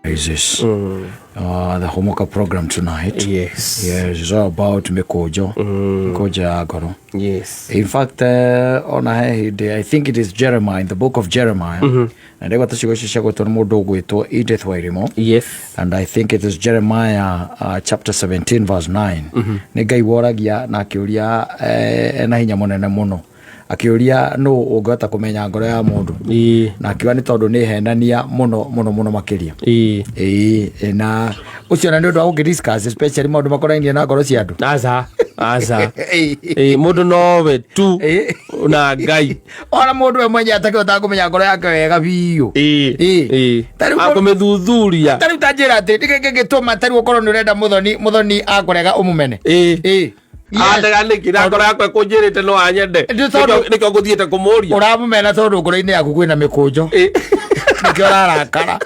Is the homoka program tonight. Yes. Yes, it's all about mĩkũnjo, mĩkũnjo ya ngoro. In fact, ona he hĩndĩ, I think it is Jeremiah, in the book of Jeremiah, na ndĩgwata ciugo icio cia gwĩtwo nĩ mũndũ ũgwĩtwo Edith Wairimu. And I think it is Jeremiah chapter 17 verse 9. Nĩ Ngai woragia na akĩũria, ena hinya mũnene mũno, akĩũria nũ ũngĩhota kũmenya ngoro ya mũndũ, na akiuga nĩ tondũ nĩ henania mũno mũno mũno makĩria. Ĩĩ, na ũcio na nĩ ũndũ wa gũkĩ discuss especially maũndũ makonainie na ngoro cia andũ. Aca, aca. Ĩĩ, mũndũ nowe tu na Ngai. Ona mũndũ we mwenye atakĩhotaga kũmenya ngoro yake wega biũ. Ta rĩu Akũmĩthuthuria. Ta rĩu ta njĩra atĩ nĩkĩ gĩgĩtũma ta rĩu ũkorwo nĩ ũrenda mũthoni, mũthoni akũrega ũmũmene? Yes. Andega nĩkĩ na ngoro yakwa ĩkũnjĩrĩte no anyende? Nĩ tondũ- Nĩkĩo ngũthiĩte kũmũria. Ũramũmena tondũ ngoro-inĩ yaku kwĩna mĩkũnjo, nĩkĩo ũrarakara.